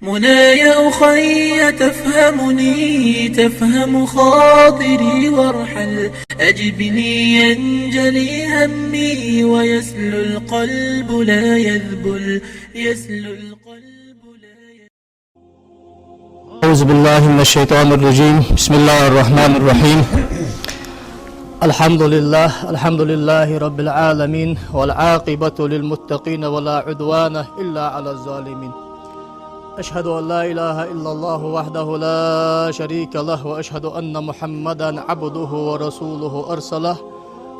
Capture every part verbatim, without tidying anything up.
منايا أخي تفهمني، تفهم خاطري وارحل، أجبني ينجلي همي ويسلو القلب لا يذبل، يسلو القلب لا يذبل. أعوذ بالله من الشيطان الرجيم. بسم الله الرحمن الرحيم. الحمد لله، الحمد لله رب العالمين، والعاقبة للمتقين ولا عدوان إلا على الظالمين. أشهد أن لا إله إلا الله وحده لا شريك له، وأشهد أن محمدا عبده ورسوله أرسله،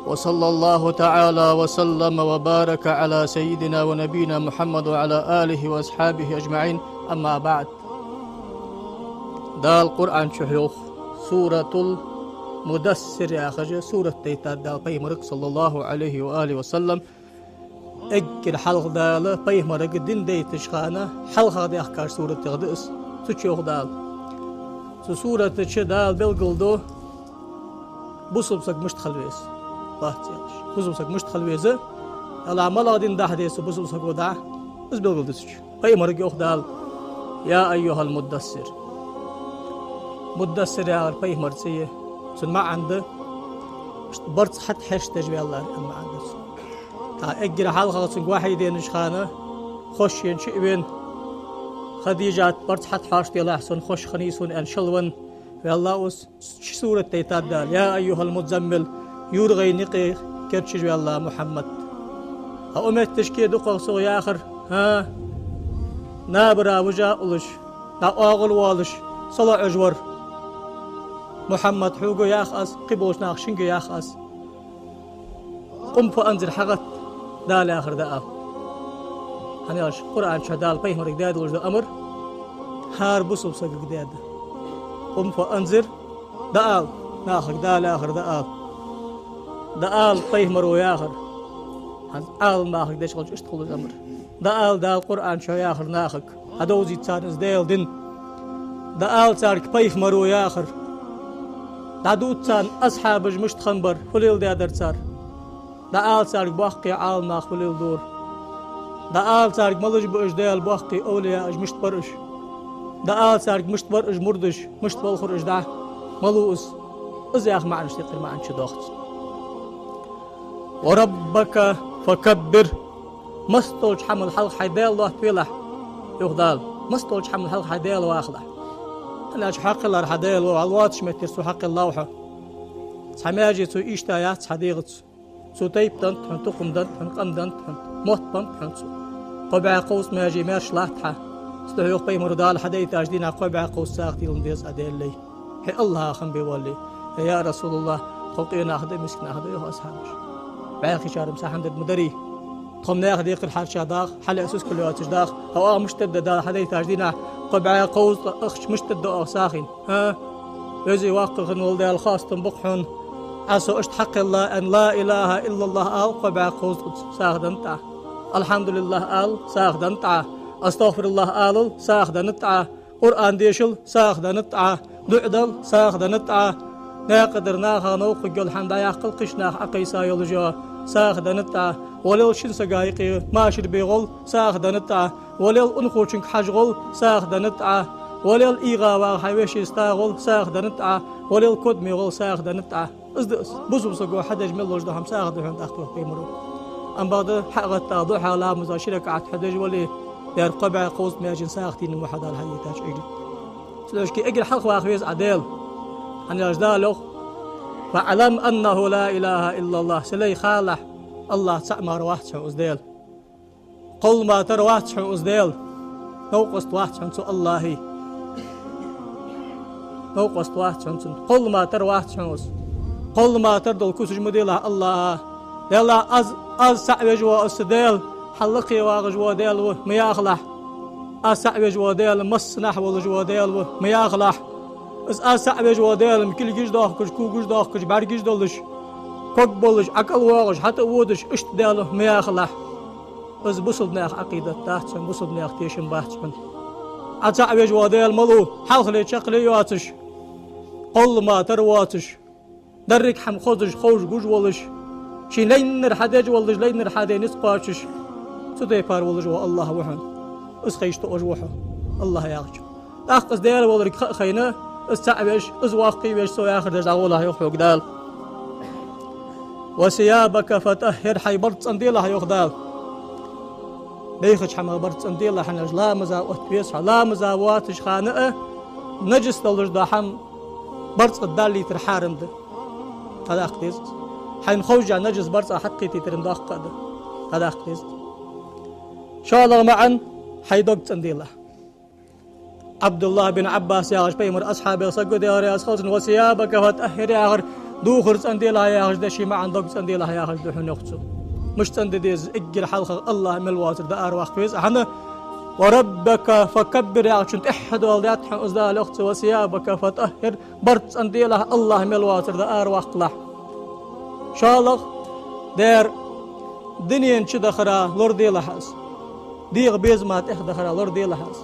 وصلى الله تعالى وسلم وبارك على سيدنا ونبينا محمد وعلى آله وأصحابه أجمعين. أما بعد. Дала Къуръан чу йоах, Суратул Мудассир яхаш сурат дайтад Дала пайхамарга, صلى الله عليه وآله وسلم. Эггара хьалха Дала пайхамарга дин дайтача хана хьалха даьхкача суратех да из. Цу чу йоах Дала. Цу сурата чу Дала белгалду бусалба саг мишта хила веза. Лоацца яхаш. Бусалба саг мишта хила веза. Ала малагӀа дин дахьа деза бусалба саго дӀа. Из белгалду цу чу. Пайхамарга йоах Дала: يا أيها المدثر. Мудассир яхар пайхамара цӀи я. Цун маӀан да барзкъа хьатӀахьежаш ваьлар аьнна маӀан да цун. ТӀаккха эггара хьалха цунга вахьий денача хана, хоза шийна чу а вена, Хадижат барзкъа хьатӀахьош, делахь сона хоза хиннай сона аьнна шелвенна ваьлла из. Ши сурат дайтад Дала: يا أيها المزمل, юргӀай никъ керчаш ваьлла Мухьаммад. Укх метташка дукхагӀа цо яхар, хӀа, набара вижа уллаш, дӀа оагӀув волаш, салоӀаш вар. Мухьаммад, хьога йоах аз, кхыболча наха шуга йоах аз. قم فأنذر, хьагӀатта, Дала яхар дӀаала. ХӀана аьлча Къуръан чу Дала пайхамарга даь долаш да амар, хӀара бусалба сагага даь да. قم فأنذر, дӀаала, нахага Дала яхар дӀаала. ДӀаала пайхамаро яхар. ХӀанз Ӏалам нахага деш хилча иштта хул из амар. ДӀаала Дала Къуръан чу яхар нахага. Хьадовзийта царна из Даьла дин. ДӀаала царга пайхамаро яхар. ДӀадувца царна асхьабаш мишта хиннабар, фу леладаьдар цар. ДӀаала царга боккхий Ӏалам нах фу леладора. ДӀаала царга малаш ба уж Даьла боккхий овлияаш, мишта бар уж. ДӀаала царга мишта бар уж мурдаш, мишта балхар уж дӀа. Малув из. Из яха маӀанаш тӀехьара маӀан чу доагӀа. وربك فكبر. Массадолча хӀамал хьалха хьай Даьла лоаттавелахь, йоах Дала. Массадолча хӀамал хьалха хьай Даьла вахалахь. ХӀана аьлча хьакхеллар хьа Даьла ва, хьал воацача меттера цо хьакхеллав хьо. Цхьа маьже цо ийшта яц хьа дегӀаца. Цо тайпа даннад хьона, тукхам даннад хьона, къам даннад хьона, мотт баннаб хьона цо. Кхо бӀаь кховзткъа маьже маьрша латт хьа. Цудухьа йоах пайхамаро: Дала хьадайтача дийнахьа кхо бӀаь кховзткъа сагӀа тилам деза Ӏа Даьллай. Хье АллахӀа хам бе валле. Я Расулаллахь, тхо къе нах да, миска нах да, йоах асхьабаша. БӀаьхийчар-м сахьан дад ма дарий. Тхо-м наьха декхар хьарча даха, хьалъяь сискал йоацаш даха. Хьо оаха мишта дергда Дала хьадайтача дийнахьа кхо бӀаь кховзткъа ахча, мишта дергда оаха сагӀийна? ХӀа? Веза-воккха хинна вола Даьла, хоастам ба-кх хьона. Ӏа со иштта хьакхелла аьнна, لا إله إلا الله ала, кхо бӀаь кховзткъаца сагӀа даннад Ӏа. الحمد لله ала, сагӀа даннад Ӏа. أستغفر الله алал, сагӀа даннад Ӏа. Къуръан дешал, сагӀа даннад Ӏа. ДуӀа дал, сагӀа даннад Ӏа. Наькъа тӀара наха новкъа хургйола хӀама дӀаяккхал, кхыча наха Ӏокхайса йолаш йола, сагӀа даннад Ӏа. Валел шин сага юкъе машар бе гӀол, сагӀа даннад Ӏа. Валел унахочунга хьажа гӀол, сагӀа даннад Ӏа. Валел ийгӀа вагӀа хьай вешийца тӀа гӀол, сагӀа даннад Ӏа. Валел кодаме гӀол, сагӀа даннад Ӏа. Из да из. Бусалба саго хьадеш мел долаш дола хӀама сагӀа да хьона, тӀаккха йоах пайхамаро. Ам бакъда хьа а гӀатта, духьа ламаза ши ракаӀат хьадеш вале, дера кхо бӀаь кховзткъа маьжен сагӀа тийна ма хьадала хьаейтача Ӏуйре. Цудухьа эггара хьалха ваха веза Ӏа Даьла. ХӀана аьлча Дала йоах: فاعلم أنه لا إله إلا الله. Са лай, халахь, АллахӀ цаӀ мара вац хьона из Даьла. Кхоллама тара вац хьона из Даьла. Новкъост вац хьона цу АллахӀий. Новкъост вац хьона цун. Кхоллама тара вац хьона из. Кхоллама тара дола куцаш ма делахь АллахӀа. Делахь аз, аз цаӀ веш вола из са Даьла, хьа лакхе вагӀаш вола Даьла ва ма яхалахь. Аз цаӀ веш вола Даьла массанахьа волаш вола Даьла ва ма яхалахь. Из аз цаӀ веш вола Даьла-м кулгаш доахкаш, когаш доахкаш, бӀаргаш долаш, ког болаш, ӀокӀалвоагӀаш, хьатӀа а водаш, иштта Даьла ва ма яхалахь. Из бусалба наьха Ӏакъидат дац хьона, бусалба наьха тешам бац хьона. Ӏа цаӀ веш вола Даьла малув, хьалхале, чаккхале йоацаш, кхоллама тара воацаш, деррига хӀама хозаш, ховш, гуш волаш, ший лайнар хьадеш волаш, лайнар хьаде низ кхоачаш, цу тайпара волаш вола АллахӀ ва хьона. Из хайша тоъаш ва хьо. АллахӀ яхача. ТӀаккха из Даьла волга ха а хайна, из цаӀ веш, из воккха веш, цо яхар деш дӀагӀолахь, йоах хьога Дала. «وثيابك فطهر», хьай барзкъа цӀенделахь, йоах Дала. Бейхача хӀамах барзкъа цӀенделахь, хӀана аьлча ламаза отта веза хьо, ламаза воацача хана а нажас долаш дола хӀама барзкъа далийтар хьарам да. ДӀадаккха деза из. Хьайна ховш нажас барзкъа хьакхийтийтар доккха а да. ДӀадаккха деза из. ШоллагӀа маӀан: хьай дог цӀенделахь. ӀабдуллахӀ бин Ӏаббас яхаш пайхамара асхьабех саг ва, Даьла раьза хилва цунна: «وثيابك فطهر» яхар, духар цӀенделахь яхаш да, ший маӀан дог цӀенделахь яхаш да хьона, йоах цо. Мишта цӀенде деза? Эггара хьалха АллахӀ мел воацар дӀаараваккха веза. ХӀана? «وربك فكبر» яхачун тӀехьа доаладаьд хьона из Дала, йоах цо: «وثيابك فطهر», барзкъа цӀенделахь, АллахӀ мел воацар дӀаараваккхалахь. ШоллагӀа: дера, дунен чу дахара лораделахь из. ДегӀа безама тӀех дахара лораделахь из.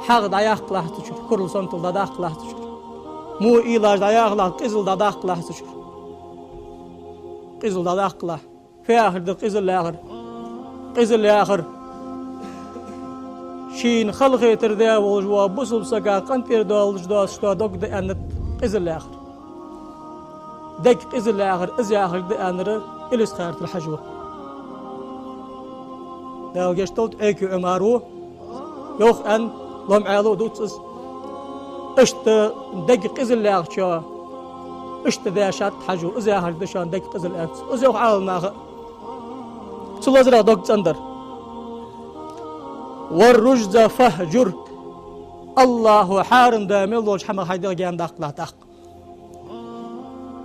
ХьагӀ дӀаяккхалахь цу чура, курал, сонтал дӀадаккхалахь цу чура. Во уйлаш дӀаяхалахь, къизал дӀадаккхалахь цу чура. Къизал дӀадаккхалахь. Фу яхар да къизал яхар? Къизал яхар шийна халахетар даь волаш вола бусалба сага къинтӀера долаш доацаш дола дог да аьннад къизал яхар. Дег къизал яхар из яхар да аьннар Илисха-Юртара Хьажа ва. Дала гешт долда, Ӏекий Ӏумар ва, йоах аьнна, ломхьалу дувц из. Иштта дег къизал яхачоа иштта дешад Хьажа, из яхар да шоана дег къизал аьнна. Из йоах Ӏаламнаха. Цу лазарах дог цӀендар. «والرجز فاهجر». АллахӀа хьарам даь мел долча хӀамах хьай дегӀ гаьна даккхалахь тӀаккха.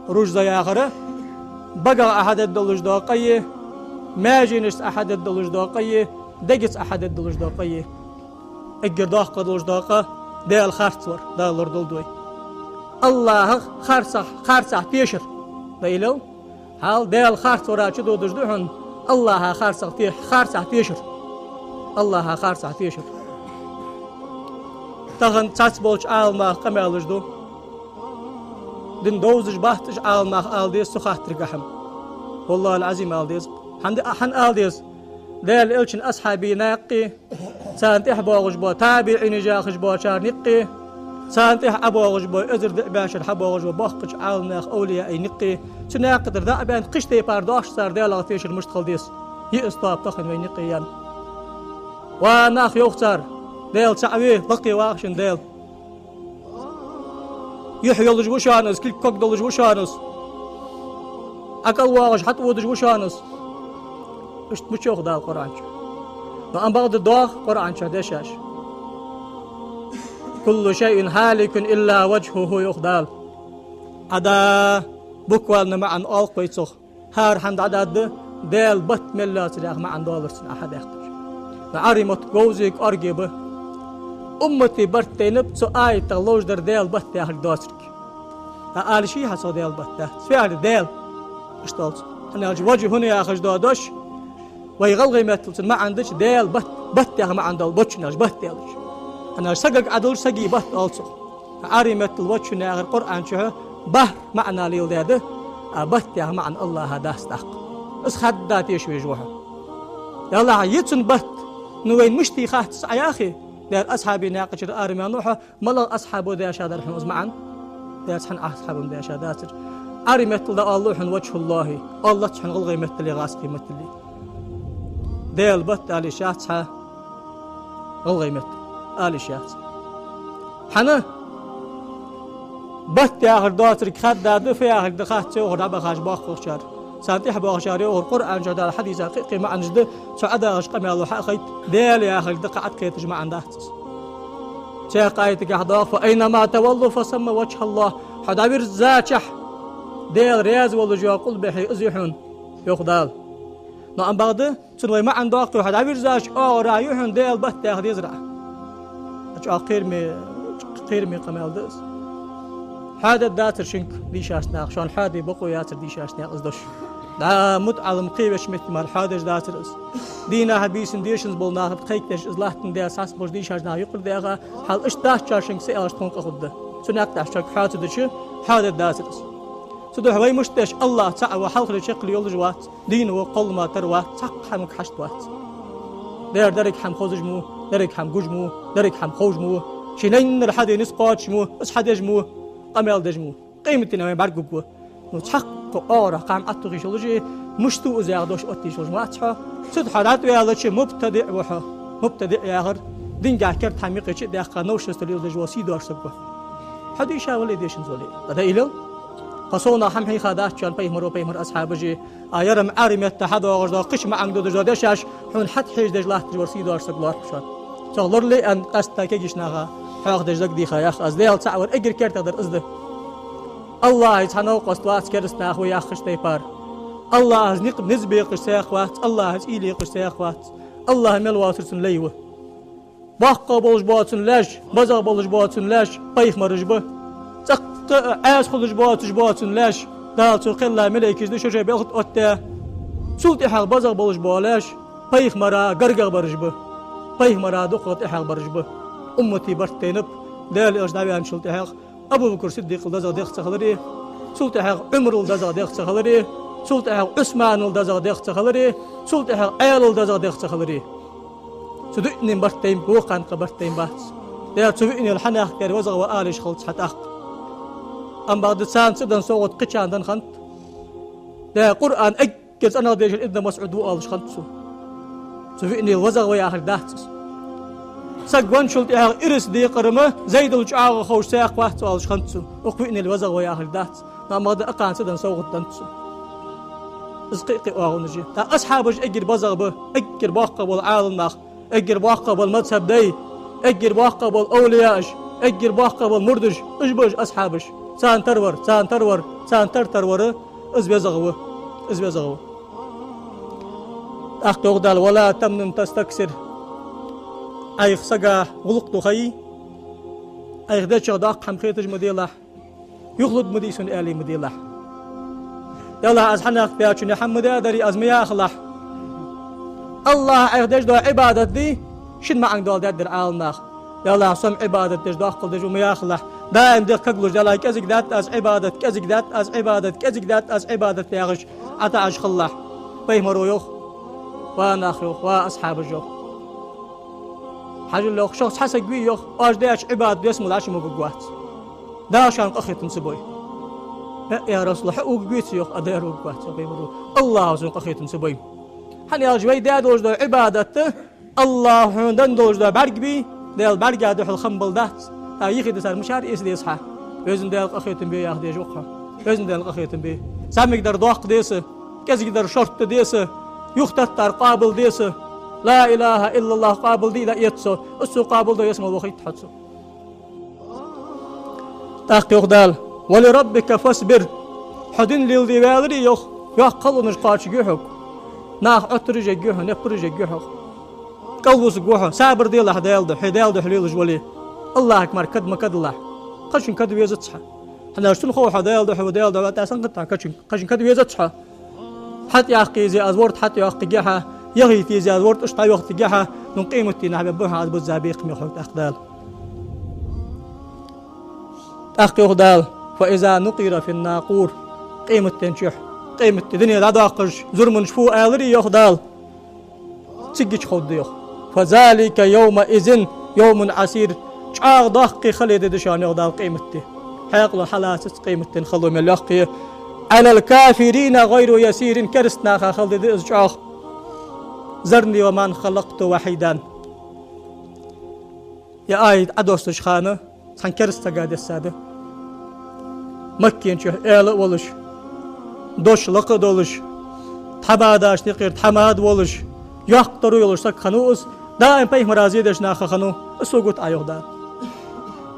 Ружза яхар багах Ӏа хьадергдолаш дола къа е, маьженашца Ӏа хьадергдолаш дола къа е, дегаца Ӏа хьадергдолаш дола къа е. Эггара доккха долаш дола къа Даьла харцвар, Дала лорадолда вай. АллахӀах харцахь, харцахь тешар. Даилал? Хьал Даьла харцвара чудодаш да хьона, АллахӀа харцахь те-, харцахь тешар. АллахӀа харцахь тешар. Тахан цхьацца болча Ӏаламнаха къамаьлаш ду. Дин довзаш бац уж Ӏаламнах ала деза цу хаттаргахьа. ВаллахӀил-Ӏазим, ала деза. ХӀана, хӀана ала деза? Даьла Элчан асхьабий наькъий, царна тӀехьа боагӀаш бола табиӀинаш яхаш болчар никъий, царна тӀехьа ӀобоагӀаш бола эзар диъ бӀаь шера хьабоагӀаш бола боккхача Ӏаламнаьха, овлияий никъий, цу наькъа тӀара дӀа а баьнна, кхыча тайпара доахаш цар Даьлах тешар мишта хила деза. Йиъ из тоаба тахан вай никъий яьнна. Ва нах, йоах цар, Даьла цаӀ ве, лакхе вагӀа шун Даьла. Юхь йолаш ва шоана из, кулг ког долаш ва шоана из. ӀокӀалвоагӀаш хьатӀаводаш ва шоана из. Иштта мича йоах Дала Къуръан чу? Но ам бакъда доагӀа Къуръан чу дешаш: «كل شيء هالك إلا وجهه», йоах Дала. Ӏа да, буквально маӀан оал-кх вай цох. ХӀара хӀама дӀадаргда, Даьла бат мел йоацар яха маӀан долар цун Ӏа хьадаьккхача. Но Ӏарбий мотт говзий, кӀоаргий ба. Уммата барт тайнаб цу аятах ловш дар Даьла бат яхилга доацилга. ТӀа ала йиш йий хьа цох Даьла бат дац? Фу яхилга Даьла? Иштта оал цох. ХӀана аьлча «وجه» яхаш дола дош, вай гӀалгӀай меттала цун маӀан дича, Даьла бат, бат яха маӀан дола бочун аьлча, бат аьлча. ХӀана аьлча сагага Ӏа долаш сага бат оал цох. Ӏарбий меттала «وجه» яхар Къуръан чу бахьар маӀан леладаьд, а бат яха маӀан АллахӀа дац тӀаккха. Из хадда теша везаш ва хьо. Ялахь, я цун бат, ну вайна мишта я хац Ӏа яхе, дера асхьабий наькъа чура ара ма венна хьо, малагӀа асхьабо дешадар хьона из маӀан? Дера цхьан асхьабо-м дешадацар. Ӏарбий меттала дӀаоал хьона «وجه الله», оалац хьона гӀалгӀай меттала, гӀазкхий меттала. Даьла бат ала йиш яц хьа гӀалгӀай меттала, ала йиш яц. ХӀана? Бат яхар доацилга хадда да, фу яхилга да хац, йоахар дӀабахача боккхагӀчар. Царна тӀехьа боагӀачар йоахар, Къуръан чу, Дала хьадиса кхы-кхы маӀанаш да, цу Ӏадагӏаш къамаьло хьа а хайт, Даьла яхилга да кхы Ӏаткхеташ маӀан дац из. Цхьаькха аятагахь доагӀа: «فأينما تولوا فثم وجه الله». Хьо дӀавирзачахь, Даьла раьза волаш йола къулбехье из я хьона, йоах Дала. Но ам бакъда, цун вай маӀан доаккхе, хьо дӀавирзача оагӀора я хьона Даьла бат яха дезар Ӏа. ЧӀоагӀа кхераме, кхераме къамаьл да из. Хьоадергдацар шуга дийшача наха, шоана хьоаде бокъо яцар дийшача наха из дош. ДӀа мутаӀалам кхевеча метте мара хьоадеш дацар из. Дийнахьа, бийсанна дешанза бола нах кхайкадеш из латтандаь, цхьацца болча дийшача наха юкъера даьха, хьал иштта дац шуга са аьлча тхона къа хургда. Цу наькъа тӀа шуга хьоа ца дича, хьоадергдацар из. Цудухьа вай мишта деш, АллахӀ цаӀ ва, хьалхале чаккхале йолаш вац, дийна ва, кхоллама тара вац, цхьаккха хӀамага хьашт вац. Дера деррига хӀама хозаш ма ва, Деррига хӀама гуш мо, деррига хӀама ховш мо, ший лайнар хьаде низ кхоачаш мо, из хьадеш мо, къамаьл деш мо. Къематдийнахьа вайна бӀаргагургва. Ну, цхьаккха оагӀорахьа кхы хӀама Ӏотохаш хилча, мишта ва из яха дош оттадеш хилча вац хьо. Цу тӀа хьо дӀатӀаваьлча, мубтадиӀ ва хьо. МубтадиӀ яхар, динагахьа керда хӀама юкъе чу а даьккха, новшество леладеш вола сий доацаш саг ва. Хьо дийша вале, дешанза вале. Ада илел? Кхы совнагӀа хӀама хьийха дац шоана пайхамаро, пайхамара асхьабаша, а, яр-м Ӏаьрий метта хьадоагӀаш дола, кхыча маӀан додаш дола дешаш, хьона хьатӀахьежадеш латташ вар сий доацаш саг лоархӀ шоана. Цох лорале аьнна, къаьстта кагийча наха хьоахадеш дагадехар яха аз. Даьла цаӀ вар, эггара кертагӀдар из да. АллахӀаца хьа новкъост вац кераста нах ва яхача тайпара. АллахӀаца никъ низ бекъаш цхьаккха вац, АллахӀаца уйла екъаш цхьаккха вац. АллахӀ мел воацар цун лай ва. БоккхагӀа болаш бола цун лаьш, базагӀа болаш бола цун лаьш пайхамараш ба. ЦӀаккха а Ӏаьса хулаш боацаш бола цун лаьш, Дала цо кхелла малейкаш да шо-шоай белхат оттадаь. Цул тӀехьагӀа базагӀа болаш бола лаьш пайхамара гаргагӀа бараш ба. Пайхамара дукхагӀа тӀехьагӀа бараш ба. Уммата барт тайнаб, Даьла Элча дӀаваьнначул тӀехьагӀа Абу-Бакр Сиддикъал дезагӀа дегӀ ца хилари, цул тӀехьагӀа Ӏумарал дезагӀа дегӀ ца хилари, цул тӀехьагӀа Ӏусманал дезагӀа дегӀ ца хилари, цул тӀехьагӀа Ӏаьлал дезагӀа дегӀ ца хилари. Цу дуӀанна барт тайнаб, вокханна кхы барт тайна бац. Даьла цу виънел хьанехк дер везагӀа ва алаш хилац хьа тӀаккха. Амма бакъда царна ца даь совгӀат кхычарна даь хиннад. Даьла Къуръан эггара цӀенагӀа дешар Ибн МасӀуд ва оалаш хиннад цо. Цу виънел везагӀа ва яхилга дац из. Саг венначул тӀехьагӀа ирс декъар-м Зайдал чӀоагӀа ховш цхьаккха вац оалаш хиннад цо. Укх виънел везагӀа ва яхилга дац. Амма бакъда акхарна ца даь совгӀат деннад цо. Из кхы а кхы оагӀонаш я. ТӀаккха асхьабаш эггара базагӀа ба, эггара боккхагӀа бола Ӏаламнах, эггара боккхагӀа бола мазхӀаб дай, эггара боккхагӀа бола овлияаш, эггара боккхагӀа бола мурдаш, уж ба уж асхьабаш. Царна тара вар, царна тара вар, царна тара-тара вар, из везагӀа ва, из везагӀа ва. ТӀаккха йоах Дала: «ولا تمنن تستكثر». Ӏайха сага гӀулакх дукха хиле, Ӏайха дечох доккха хӀама хеташ ма делахь. Юхалургда ма дий сона аьле ма делахь. Делахь, аз хьанехк даьчунна хӀама ма даьдарий аз ма яхалахь. АллахӀа Ӏайха деш дола Ӏибадат дий, шин маӀанга дола даьдар Ӏаламнаха. Делахь, со-м Ӏибадат деш доккхал деш ва ма яхалахь. Даим дегӀ каглуш, делахь, кӀезига даьд аз Ӏибадат, кӀезига даьд аз Ӏибадат, кӀезига даьд аз Ӏибадат яхаш, ӀотаӀаш хилалахь. Пайхамаро йоах: «Ва нах, — йоах, — ва асхьабаш, — йоах. Хьажал, — йоах, — шох цхьа саг вий, — йоах, — оаш даьча Ӏибадата деза ма даш вугаргвац. Дала шоана къахетам ца бой». «Э, я Расулаллахь, хьо вугаргвеций? — йоах. — А, дера вугаргвац, — йоах пайхамаро. — АллахӀа цунна къахетам ца бой». ХӀана аьлча вай даь долаш дола Ӏибадат, АллахӀа хьона денна долаш дола бӀарг бий, Даьла бӀарга духьал хам бала дац. ТӀаккха юхедисар мичара эца деза хьа? Везан Даьла къахетам бе яха дезаш ва-кх хьо. Везан Даьла къахетам бе. ЗӀамига дар доккха деза, кӀезига дар шортта деза, юхатеттар къоабал деза. Ла илахӀа иллаллахӀ къоабал дий, дӀаэц цо. Из цо къоабал ду, ялсмала вохийт хьо цо. ТӀаккха йоах Дала: «ولربك فاصبر». Хьо дин леладе ваьларе, йоах, йоккха халонаш кхоачаргья хьога. Наха Ӏоттараш ергья хьона, неппараш ергья хьога. КӀалвусаргва хьо, сабар делахь Даьла духьа, хьо Даьла духьа лелаш вале. АллахӀага мара кад ма кадалахь. Кхычунга кад везац хьа. ХӀана аьлча цунна хов хьо Даьла духьа ва, Даьла духьа ва, тӀаккха санна кхычунга, кхычунга кад везац хьа. ХьатӀаяккха еза аз ворта хьатӀайоаккхаргья хьа, яхийта еза аз ворта иштта хьайохийтаргья хьа, ну, къематдийнахьа бе баха аз бузза бекхам бе хьога тӀаккха Дала. ТӀаккха йоах Дала: «فإذا نقر في الناقور». Къематдийнахьа, къематди дуне дӀадоаккхаш, зурманаш фу аьларе, йоах Дала, цигга ховргда, йоах. «فذلك يومئذ يوم عسير». ЧӀоагӀа доккха хала ди да шоана, йоах Дала, къематди. Хьаькъало хьалацац къематден хало мел йоккха я. «على الكافرين غير يسير». Кераста наха хала ди да из чӀоагӀа. «ذرني ومن خلقت وحيدا». Ер аят Ӏодоссача хана цхьан кераста сага дессад. Маккан чу аьла а волаш, дош лакха а долаш, тхьамадашта юкъера тхьамада волаш, йоккха таро йолаш саг хиннав из, даим пайхамара зе деш нах хиннав, из сога гуттар а, йоах Дала.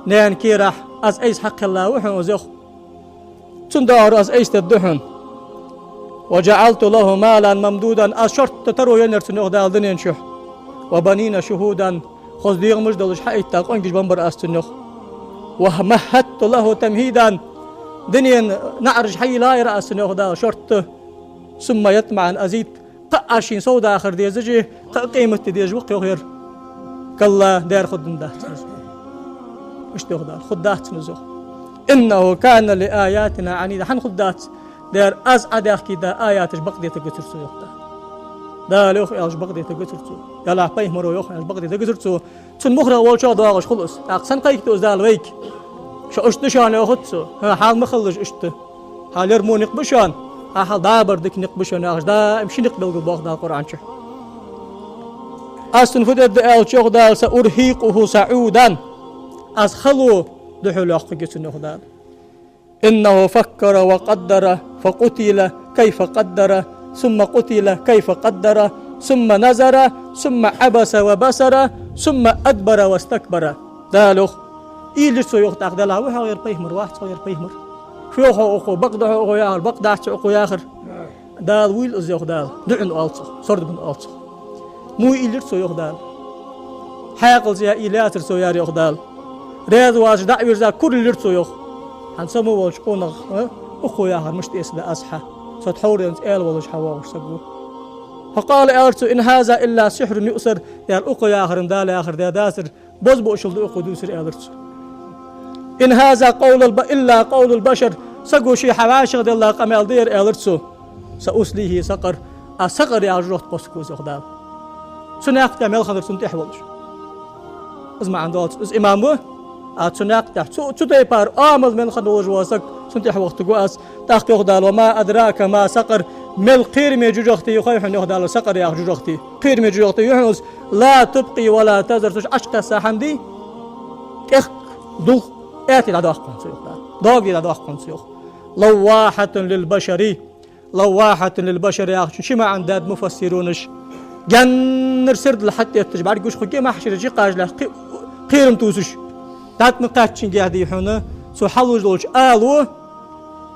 Наьна кийрахь аз айса хьакхелла ва хьона из, йоах. Цунна доагӀар аз айса дергда хьона. «وجعلت له مالا ممدودا». Аз шортта таро еннаяр цунна, йоах Дала, дунен чу. «وبنين شهودا». Хоза дегӀамаш долаш хьаэтта къонгаш беннабар аз цунна, йоах. «ومهدت له تمهيدا». Дунен наӀараш хьайийлаяр аз цунна, йоах Дала, шортта. «ثم يطمع أن أزيد». Кхы а шийна сов дахар дезаш, кхы а къематди дезаш ва-кх, йоах, ер. «كلا», дера, хургдац цунна из. Иштта йоах Дала, хургдац цунна из, йоах. «إنه كان لآياتنا عنيدا». ХӀана хургдац? Дера, аз Ӏодаьхкийта аяташ бакъдетаргбацар цо, йоах Дала. Дала йоах аьлча бакъде тагацар цо. Даллахь, пайхамаро йоах аьлча бакъде тагацар цо. Цун мухьарах волчох доагӀаш хул из. ТӀаккха сенна кхайкаду из Дала вайга? Шо иштта да шоана, йоахац цо. ХӀа, хьал ма хилалаш иштта. Хьал ер во никъ ба шоана, хьа хьал дӀа а бар дика никъ ба шоана, яхаш, даим ши никъ белгалбоах Дала Къуръан чу. Аз цунна фу дергда аьлча, йоах Дала: «سأرهقه صعودا». Аз хало духьал йоаккхаргья цунна, йоах Дала. «إنه فكر وقدر فقتل كيف قدر ثم قتل كيف قدر ثم نظر ثم عبس وبسر ثم أدبر واستكبر». Дала йоах, уйла йир цо, йоах, тӀаккха, Даллахь, ва хьогӀ ер пайхамар, вац хьогӀ ер пайхамар. Фу йоах хьо укхо, бакъ да хьо укхо яхар, бакъ дац хьо укхо яхар. Дала вуйла из, йоах Дала, дуӀан оал цох, сардаман оал цох. Мо уйла йир цо, йоах Дала. Хьаькъалца яь уйла яцар цо яр, йоах Дала. Раьза воацаш дӀа а вийрза, курал йир цо, йоах. ХӀанз само волча къонахах, а, укхо яхар мишта эца да аз хьа? Со тхьовра денз аьла волаш хьавоагӀаш саг ва. فقال, аьлар цо: «إن هذا إلا سحر يؤثر». Ер укхо яхар-м Дала яхар даь дацар, бозбуунчал да укхо дувцар, аьлар цо. «إن هذا قول الب-, إلا قول البشر». Саго ше хьавӀашагӀделла къамаьл да ер, аьлар цо. «سأصليه سقر». Аз сакъар яхача жожагӀате кхоссаргва из, йоах Дала. Цу наькъа тӀа мел хиннар цунна тӀехьа волаш. Из маӀан долаш, из имам ва. А цу наькъа тӀа, цу, цу тайпара Ӏамал мел хинна волаш вола саг, цунна тӀехьа вахийтаргва аз. ТӀаккха йоах Дала: «وما أدراك ما سقر». Мел кхераме жожагӀате я хой хьона, йоах Дала, сакъар яха жожагӀате. Кхераме жожагӀате я хьона из. «لا تبقي ولا تذر». Цу чу Ӏочукхесса хӀама дий, тӀехк, дулх, аьтта дӀадоаккх хьона цо, йоах Дала. ДоагӀа дӀадоаккх хьона цо, йоах. «لواحة للبشر». «لواحة للبشر» яхачун ши маӀан даьд муфассирунаша. Гаьннара сердал хьатӀаэтташ бӀаргагуш хургья маьхьшара жикъажалехь кхи-, кхерам тувсаш. ДӀатӀа ма кхаьчча гехьа дий хьона, цо хьалуш долча ало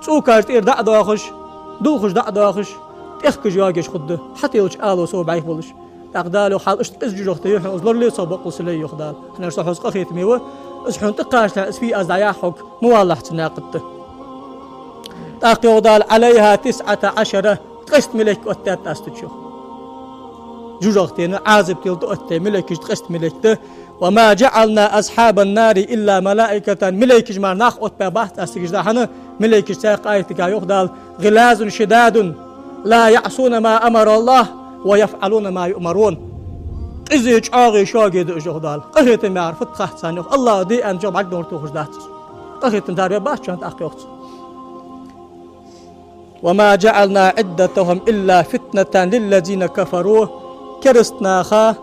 цӀокаш тӀера дӀа а доахаш, дулхаш дӀа а доахаш, тӀехкаш йоагаш хургда, хьателлача ало сов бӀайха болаш. ТӀаккха Дала йоах: «Хьал иштта къиза жожагӀате я хьона из, лорале цох боккъал сел», йоах Дала. ХӀана аьлча со хьоца къахетаме ва, из хьона тӀакхачалехь, из фу я аз дӀаяхьа хьога, ма валалахь цу наькъа тӀа. ТӀаккха йоах Дала: «عليها تسعة عشر». Ткъеста малейк оттадаьд аз цу чу, йоах. ЖожагӀатена Ӏазап тела тӀаоттадаь малейкаш ткъеста малейк да. «وما جعلنا أصحاب النار إلا ملائكة». Малейкаш мара нах оттабаь бац аз цига, хӀана, малейкаш цхьаькха аятагахь йоах Дала: «غلاظ شداد لا يعصون ما أمر الله ويفعلون ما يؤمرون». Къиза, чӀоагӀа, шога да уж, йоах Дала. Къахетам яхар фуд хац царна, йоах. АллахӀа де аьнначох бӀаргадовла тохаш дац уж. Къахетам тара ве бац шоана тӀаккха, йоах цо. «وما جعلنا عدتهم إلا فتنة للذين كفروا». Кераста наха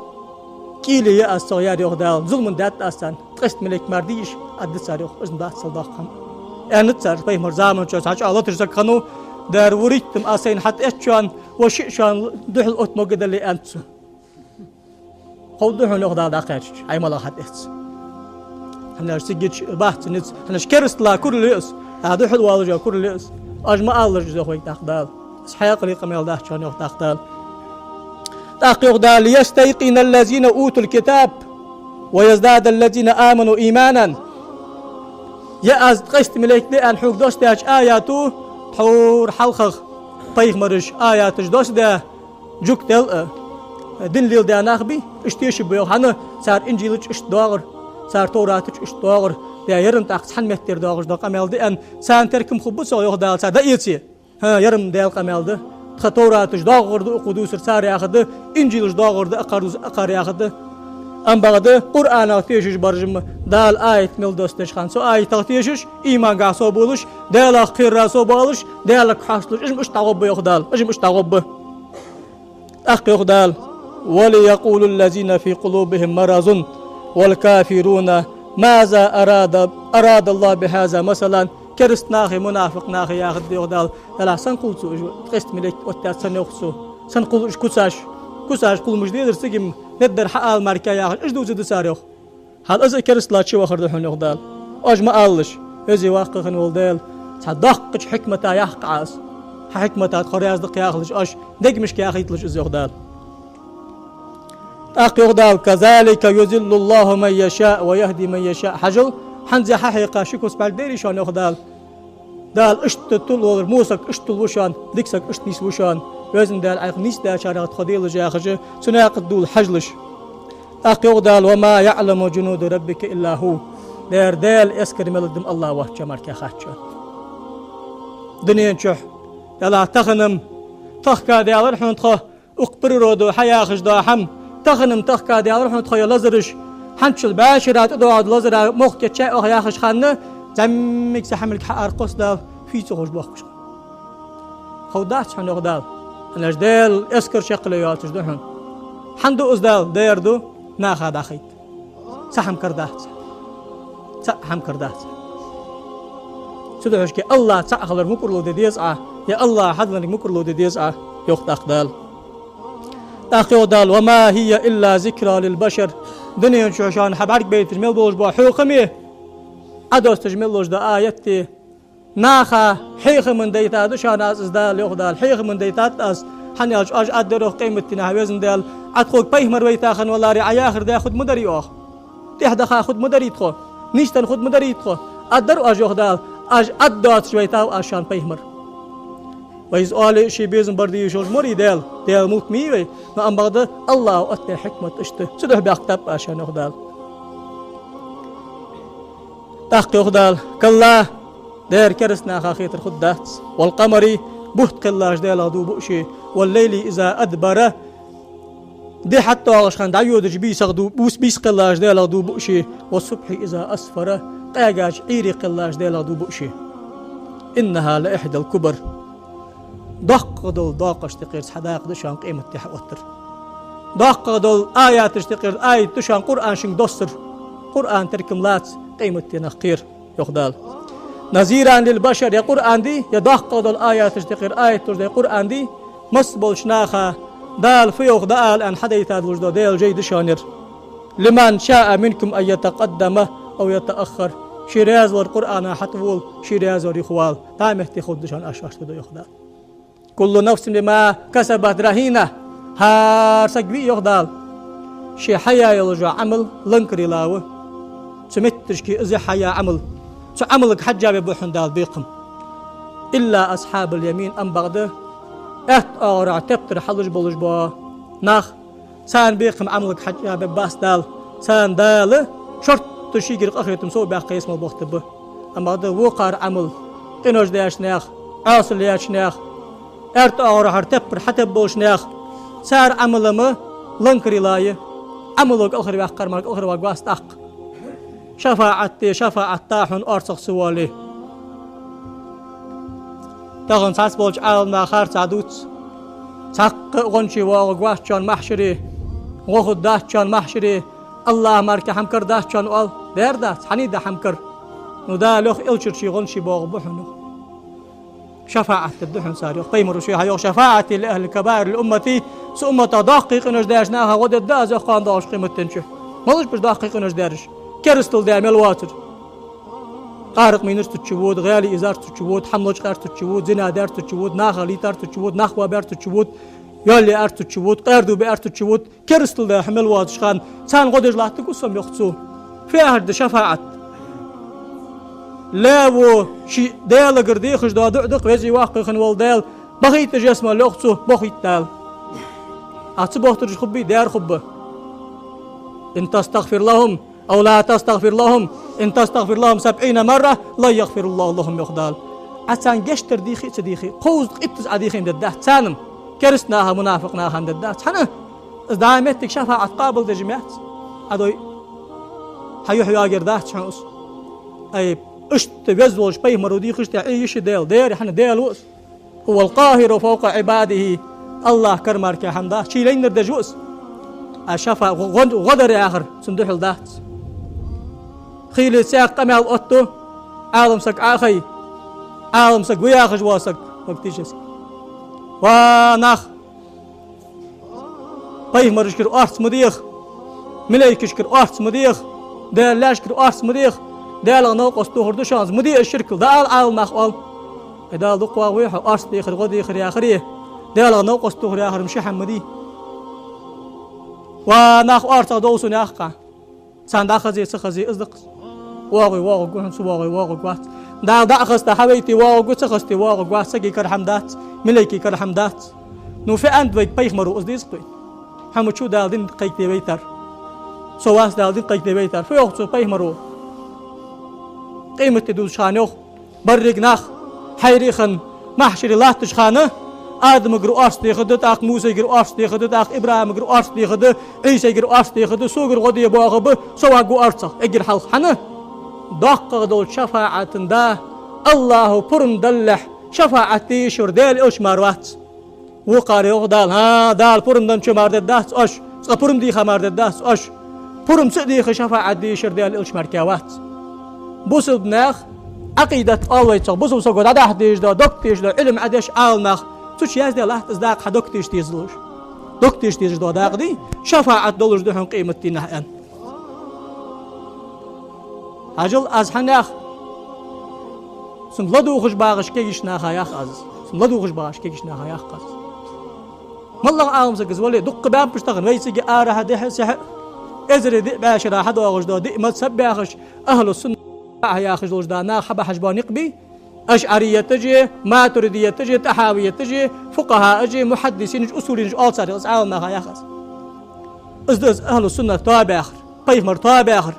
кӀийле я аз цох, яр, йоах Дала. Зулам даьд аз царна. Ткъеста малейк мара дийша, аргда цар, йоах, из ма дац цул доккха хӀама. Аьннад цар, пайхамара заман чу цхьа чӀоагӀа латаш саг хиннав, дера, вурийтта-м аз сайна хьатӀаэц шоана, ва шиъ шоана духьал отта могаргдале, аьннад цо. Ховргда хьона, йоах Дала, дӀакхаьчача, хьай малагӀа хьатӀаэц. ХӀана аьлча цига чу бац низ, хӀана аьлча керастала курал я из, а духьал волаш курал я из. Аш ма алалаш из, йоах вайга тӀаккха Дала. Из хьаькъале къамаьл дац шоана, йоах тӀаккха Дала. ТӀаккха йоах Дала: «ليستيقن الذين أوتوا الكتاب ويزداد الذين آمنوا إيمانا». Е аз ткъеста малейк да аьнна хьога доссадаьча аято, тхьовра хьалхагӀа пайхамараша аяташ доссадаь, жугтел а, дин леладаь нах бий, уж тешаргба, йоах, хӀана, цар Инжилача иштта доагӀар, цар Товратача иштта доагӀар, е ер-м тӀаккха цхьан меттера доагӀаш да къамаьл да аьнна, царна теркам хургба цох, йоах Дала, цар дӀаэце. ХӀа, ер-м Даьла къамаьл да. Тха Товраташ доагӀар да укхо дувцар, цар яхар да, Инжилаш доагӀар да акхар дувцар, акхар яхар да. Ам бакъда Къуръанах тешаш бараш-м, Дала аят мел доссадеча хана цу аятах тешаш, имангахь совбувлаш, Даьлах кхерара совбоалаш, Даьлага хьасталуш, уж-м иштта дӀагӀоргба, йоах Дала, уж-м иштта дӀагӀоргба. ТӀаккха йоах Дала: «وليقول الذين في قلوبهم مرض والكافرون ماذا أراد، أراد الله بهذا مثلا». Кераста нахеи мунафикъ нахеи яхаргда, йоах Дала: «Даллахь, сенна кхулл цо уж ткъеста малейк оттадаьд, сенна йоах цо? Сенна кхулл уж куцаш? Куцаш кхулламаш дезар цига-м, неддар хьаала мара-кх яхаш, уж дувца да цар, йоах». Хьал из а керастала чу вахар да хьона, йоах Дала. Аш ма алалаш, Веза-Воккха хинна вола Даьла цхьа доккхача хьикмата яьккхай Ӏа из. Хьа хьикмата тхо раьза да-кх яхалаш Аш, дегашка яхийталаш из, йоах Дала. ТӀаккха йоах Дала: «كذلك يضل الله من يشاء ويهدي من يشاء». Хьажал, хӀанз хьа хьекха ши куц бӀаргадайрий шоана, йоах Дала. Дала иштта тилла волар, во саг иштта тилла ва шоана, дика саг иштта нийсву шоана. Везан Даьла, Ӏайха нийсдаьчарех тхо делаш яхаш, цу наькъа тӀа дола хьажалаш. ТӀаккха йоах Дала: «وما يعلم جنود ربك إلا هو». Дера, Даьла эскар мел да-м АллахӀ воацачоа мара-кх хац шоана. Дунен чухь, Даллахь, тахан-м тахка даьлар хьона тхо, Укх природо хьаяхаш дола хӀама, тахан-м тахка даьлар хьона тхо е лазараш, хӀанзчул бӀаь шера тӀадоагӀаргда лазара мохк кийчъяь оаха яхача хана, зӀамига цхьа хӀамилг хьааркхосс Дала, фий ца ховш боахкаш. Ховргдац хьона, йоах Дала. ХӀана аьлча Даьла эскар шеккхе йоацаш да хьона. ХӀана ду из, Дала дер ду, наха дӀахайта. Цхьа хӀама карадац. Цхьа хӀама карадац. Цудухьа шке АллахӀ цаӀ хилар мукӀарло де деза Ӏа, е АллахӀа хьаденнар мукӀарло де деза Ӏа, йоах тӀаккха Дала. ТӀаккха йоах Дала: «وما هي إلا ذكرى للبشر». Дунен чу шоана хьабӀаргабайташ мел долаш бола хьехам, Ӏодоасташ мел долаш дола аят, наха хьехама дайтад шоана аз, из Дала, йоах Дала, хьехама дайтад аз, хӀана аьлча оаш аргдар оаха къематдийнахьа, везан Даьла, Ӏа тхога пайхамар вайта хинна валаре, Ӏа яхар даь хургда ма дарий оаха. ТӀехьа даха хургда ма дарий тхо, нийсденна хургда ма дарий тхо. Аргдар оаш, йоах Дала, оаш аргдоацаш вайтав аз шоана пайхамар. Вай из оале а ший безам бар де йиш йолаш ма варий Даьла, Даьла мулк ма йий вай, но амма бакъда АллахӀа оттадаь хьикмат иштта. Цудухьа баьхкаб аз шоана, йоах Дала. ТӀаккха йоах Дала: «كلا», дера кераста наха хетар хургдац, «والقمر», бутт кхеллача Даьлах дув буъ ший, «والليل إذا أدبر», ди хьатӀадоагӀача хана дӀайодача бийсах дув, бус-, бийса кхеллача Даьлах дув буъ ший, «والصبح إذا أسفر», къаьгача Ӏуйре кхеллача Даьлах дув буъ ший. «إنها لإحدى الكبر». Доккха дола доакъошта юкъера цхьа дакъа да шоана къематди хьаоттар. Доккха дола аяташта юкъера аят да шоана Къуръан шуга доссар. Къуръан теркам лаца къематденах кхера, йоах Дала. «نذيرا للبشر», е Къуръан ди, е доккха дола аяташта юкъера аят долаш да Къуръан ди, масса болча наха Дала фу йоах дӀаала аьнна хьадайта долаш дола Даьла жай да шоана ер. «لمن شاء منكم أن يتقدم أو يتأخر». Ший раьза вар Къуръана хьатӀавола, ший раьза вар юхавала. ДӀа метте хургда шоана оаш шоашта да, йоах Дала. «كل نفس بما كسبت رهينة». ХӀара саг вий, йоах Дала, ше хьаяь йола Ӏамал ланкара йилла ва. Цу метташка из хьаяь Ӏамал, цу Ӏамалга хьежжа бергба хьона Дала бекхам. «إلا أصحاب اليمين», амма бакъда аьтта оагӀорахьа тептар хьалуш болаш бола нах, царна бекхам Ӏамалга хьежжа бергбац Дала. Царна Дала шортта шийгара къахетам совбаьккха ялсмала бохтаргба. Амма бакъда вокхар Ӏамал, къинош деш нах, Ӏоасал еш нах, аьтта оагӀорахьара тептар хьатеббалаш нах, цар Ӏамал-м ланкара йилла я. Ӏамалага кӀалхарваьккхар мара кӀалхарваргвац тӀаккха. ШафаӀат де, шафаӀат да хьона орцах ца воале. Тахан цхьацца болча Ӏаламнаха харцахьа дувц: цхьаккха а гӀончий воагӀаргвац шоана махьшаре, гӀо хургдац шоана махьшаре, АллахӀа мара хӀама карадац шоана, оал. Дер дац, хьаний да хӀама кара? Ну, Дала йоах, Элчара ший гӀончий боагӀаргба хьона, йоах. ШафаӀат дергда хьона цар, йоах. Пайхамара ший хьайоах: «شفاعتي لأهل الكبائر لأمتي». Са умматах доккхий къинош деш наха гӀо дергда аз, йоах, кхоана доагӀача къематдийнахьа. Малаш ба уж доккхий къинош дераш? Керастал даь мел воацар. Къаракъ мийнар цу чу вода, гӀаьлий изар цу чу вода, хӀама лочкъаяьр цу чу вода, зина даьр цу чу вода, наха лийтар цу чу вода, нах боабаьр цу чу вода, йоал яьар цу чу вода, къаьра дув биар цу чу вода, керастал даь хьо мел воацача хана, царна гӀо деш латтаргва со-м, йоах цо. Фу яхар да шафаӀат? Лаьво ший Даьлагара дехаш дола дуӀа да-кх, Веза-Воккха хинна вола Даьла, бахийта уж ялсмале, йоах цо, бохийт Дала. Ӏа ца бохийтараш хургбий, дер хургба. «إن تستغفر لهم أو لا تستغفر لهم، إن تستغفر لهم سبعين مرة لن يغفر الله لهم», йоах Дала. Ӏа царна гешт дар дийхе а ца дийхе а, кхузткъа иттаза Ӏа дийхе-м дергдац царна-м, кераста наха, мунафикъ наха-м дергдац. ХӀана? Из дӀа моттиг шафаӀат къоабалдеш моттиг яц. Ӏа дой, хьа юхь йоагаяр дац хьона из. Ай, иштта веза волча пайхамаро дийхача тӀа Ӏе йиш я Даьла, дера, хӀана, Даьла ва из. «هو القاهر فوق عباده». АллахӀ кара мара хӀама дац, ший лайнар деш ва из. А шафа-, гӀо-, гӀо-, гӀо дар яхар цунна духьал дац. Хийла цхьаькха къамаьл оттаду, Ӏалам саг Ӏохайя, Ӏалам саг ва яхаш вола саг, фактически. Ва нах! Пайхамарашкара орц ма деха, малайкашкара орц ма деха, Даьла лаьшкара орц ма деха, Даьлах новкъост тохар да шоана из, ма де из ширк, дӀаала Ӏаламнаха, оал. Ай, Дала дукха вагӀа вай хьо, орц дехар, гӀо дехар яхаре, Даьлах новкъост тохар яхар-м ши хӀама ма дий. Ва нах, орцах дов сона, яхаш. Царна дӀахазий, ца хазий, из да-кх из. ВоагӀий воагӀаргва хьона, ца воагӀий воагӀаргвац. Дала дӀа а хазийта хьавайта воагӀаргва, ца хазийта воагӀаргвац, сага кара хӀама дац, малайка кара хӀама дац. Ну, фу аьннад вайга пайхамаро, из деза-кх вай. Хьо ма вац Дала дин кхайкаде вайтар. Со вац Дала дин кхайкаде вайтар. Фу йоах цо пайхамаро? Къематди дувцача хана йоах: беррига нах хьайра а хинна, махьшаре латтача хана, Адамагара орц деха да, тӀаккха Мусайгара орц деха да, тӀаккха ИбрахӀимагара орц деха да, Ӏийсайгара орц деха да, согара гӀо де боагӀа ба, со варгва орцагӀ, эггара хьалха. ХӀана? ДоккхагӀа долча шафаӀата да, АллахӀа пурам далалехь, шафаӀат де йиш йолаш Даьла элча мара вац. Вокхар йоах Дала: «ХӀа, Дала пурам денначо мара дергдац оаш, цкъа пурам дийха мара дергдац оаш». Пурам ца а дийха, шафаӀат де йиш йолаш Даьла элча мара кхы вац. Бусалба наьха Ӏакъидат оал вай цох, бусалба саго дӀадахьа дезаш дола, дог тешаш дола, Ӏилма Ӏодеш Ӏаламнах, цу чу яздаь латт из дакъа, хьа дог теша дезалуш. Дог теша дезаш дола дакъа дий, шафаӀат долаш да хьона къематдийнахьа, аьнна. Хьажал, аз хьанех, сона ладувгӀаш багӀаш кегийча наха ях аз. Сона ладувгӀаш багӀаш кегийча наха ях аз. МоллагӀа Ӏалам саг из вале, дукха баьннаб уж тахан, вай цига арахьа, дехьа-сехьа, эзари диъ бӀаь шера хьадоагӀаш дола диъ мазхӀаб баьхаш, ахӀлу сунна яхаш долаш да нах хьабахьаш бола никъ бий, ашӀарийяташи, матуридийяташи, тӀахьавийяташи, фукъахӀааши, мухьаддисинаши, усулинаши оал царех, из Ӏаламнаха ях аз. Из да из ахӀлу суннат тоабаьхар, пайхамара тоабаьхар.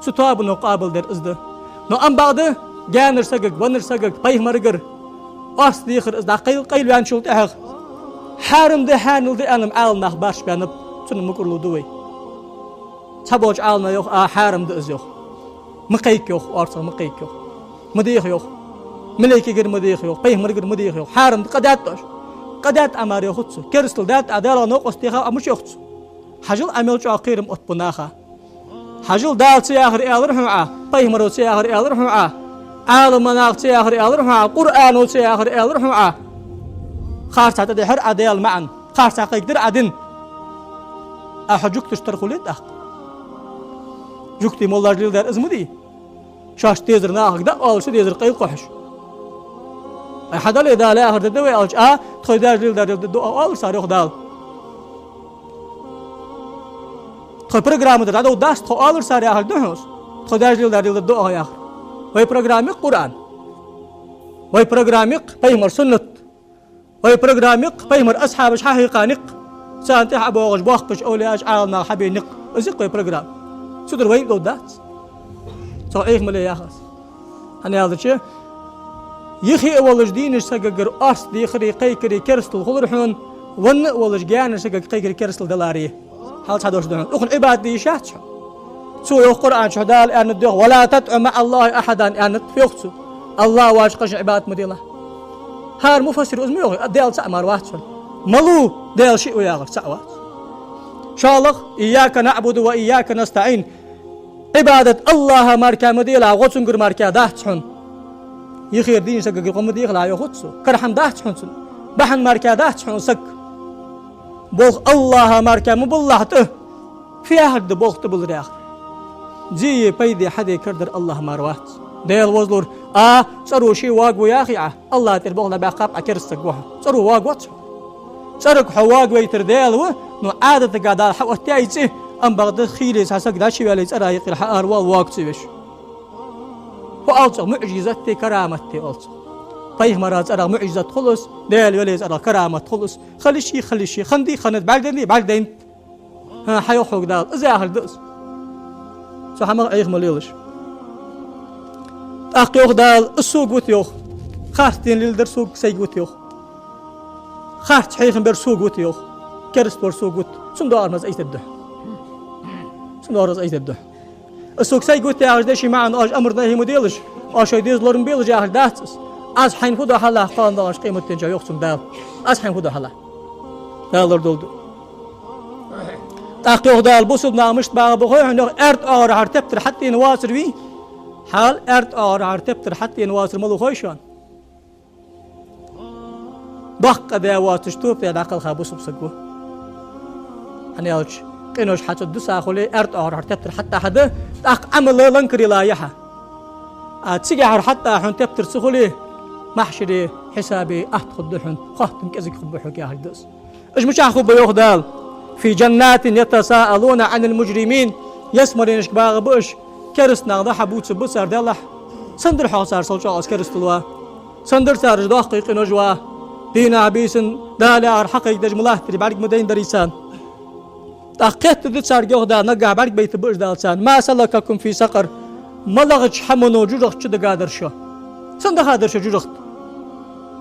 Цу тоабано къоабалдер из да. Но ам бакъда, гаьнара сагага, веннара сагага, пайхамарагара орц дехар, из дӀакъайл-, къайлаваьнначул тӀехьагӀа хьарам да, хьанал да аьнна Ӏаламнах барш баьннаб, цунна мукӀарло ду вай. Цхьаболча Ӏаламнаха йоах: «А, хьарам да из», йоах. «Ма кхайка», йоах, «орцагӀ ма кхайка», йоах. «Ма деха», йоах. «Малейкагара ма деха», йоах, «пайхамарагара ма деха», йоах. «Хьарам да, къа даьтта оаш». «Къа даьтта Ӏа мара», йоах цо. «Керастал даьтта Ӏа, Даьлах новкъост теха Ӏа», мича йоах цо. Хьажал, Ӏа мел чӀоагӀа кхерам оттабу наха. Хьажал, Дала ца яхар аьлар хьона Ӏа, пайхамаро ца яхар аьлар хьона Ӏа, Ӏаламнаха ца яхар аьлар хьона Ӏа, Къуръано ца яхар аьлар хьона Ӏа. Харцахьа тӀадихьар Ӏа Даьла маӀан, харцахьа кхайкадар Ӏа дин. Ӏа хьо жугташта тара хулий тӀаккха? Жугтий моллаша леладаьр из ма дий. Шоашта дезар нахага даа оалаш, шоай дезар къайлакхухьаш. Ай, хьадале, Дала яхар дергда вай аьлча, а, тхоай даьша леладаьр леладергда оаха, оалар цар, йоах Дала. Тхоай программа тӀа дӀадовргдац тхо, оалар цар, яхар да хьона из. Тхоай даьша леладаьр леладергда оаха, яхар. Вай программа я-кх Къуръан. Вай программа я-кх пайхамара суннат. Вай программа я-кх пайхамара асхьабаша хьахьийха никъ. Царна тӀехьа боагӀаш боккхийча овлияаша, Ӏаламнаха хьабена никъ. Из я-кх вай программа. Цудухьа вайна довргдац. Цох Ӏеха ма ле, ях аз. ХӀана аьлча, юхе а волаш дийнача сагагара орц дехари кхайкари керастал хулар хьона, венна а волаш гаьнара сагага кхайкари керастал даларе. Хьал цхьа дош да хьона. Укхунна Ӏибадат де йиш яц хьона. Цо йоах Къуръан чу, Дала аьннад йоах: «ولا تدع مع الله أحدا», аьннад йоах цо. АллахӀ воацача къаьстта Ӏибадат ма делахь. ХӀара муфассиро из ма йоахий, Даьла цаӀ мара вац хьона. Малув Даьла шиъ ва яхар, цаӀ вац. ШоллагӀа: «إياك نعبد وإياك نستعين». Ӏибадат АллахӀа мара ма делахь, гӀо цунгара мара дац хьона. Юхера дийнача сагагара гӀо ма дехалахь, йоах цо. Кара хӀама дац хьона цунна. Бахьан мара дац хьона саг. Болх АллахӀа мара ма буллахь тӀа. Фу яхар да болх тӀабиллар яхар? Зе е пайда хьаде карадар АллахӀ мара вац. Даьла возалора, а, цӀеро ше воагаву яхе Ӏа, АллахӀа тӀера болх дӀабаьккхаб, Ӏа кераста саг ва хьо. ЦӀеро воагавац хьо. ЦӀерага хьо воагавайтар Даьла ва, но Ӏадатага Дала хьаоттаяьй из цӀи, ам бакъда хийла цхьа саг дӀачуваьле цӀера юкъера хьааравоал воага ца веш. Фу оал цох? МуӀжизат да, карамат да оал цох. Пайхамара цӀерагӀа муӀжизат хул из, Даьла велий цӀерагӀа карамат хул из. Хила йиш я, хила йиш я, хиннадий, хиннад, бӀаргадайнадий, бӀаргадайнад. ХӀа, хьайоах хьога Дала, из яхар да из. Цу хӀамах Ӏеха ма лелаш. ТӀаккха йоах Дала: «Из сога вита», йоах. Харц дин леладер сога, сайга вита, йоах. Харц хьехам бер сога вита, йоах. Кераста вар сога вита. Цунна доагӀар маза айса дергда хьона. Цунна доагӀар маза айса дергда хьона. «Из сога, сайга вита» яхаш да ший маӀан, оаш амар-нахӀи ма делаш, оаш шоай деза лорам белаш яхар дац из. Аз хьайна фу до хьалахь кхоана доагӀача къематдийнахьа, йоах цунга Дала. Аз хьайна фу до хьалахь. Дала лорадолда. ТӀаккха йоах Дала, бусалба нах мишта багӀа ба хой хьона, йоах, аьрда оагӀорахьара тептар хьатӀадена воацар вий? Хьал аьрда оагӀорахьара тептар хьатӀадена воацар малув хой шоана? Боккха къа даь воацаш, тоба даь дӀакхелха бусалба саг ва. ХӀана аьлча, къинош хьа цу дусахь хуле, аьрда оагӀорахьара тептар хьатӀа хьада, тӀаккха Ӏамал ланкарийла я хьа. А цигахьара хьатӀа хьона тептар ца хуле, махьшаре хьисабе атта хургда хьона, хоттам кӀезига хургба хьога яхилга да из. Уж мичахьа хургба, йоах Дала: «في جنات يتساءلون عن المجرمين». Ялсмаленашка багӀа ба уж, кераста нах дӀа-хьа бувцаргба цар, делахь: «Сенна дар хьогӀ цар, сел чӀоагӀа из керастал ва? Сенна дар цар уж доккхий къинош ва? Дийнахьа-бийсанна Дала яхар хьакхайкадеш ма латтарий, бӀарг ма дайнадарий царна?» ТӀаккха кхетаргда царга, йоах Дала, нагахь бӀаргабайтаргба уж Дала царна: «ما سلككم في سقر». МалагӀча хӀамано жожагӀата чу дагадар шо? Сенна дахадар шо жожагӀата?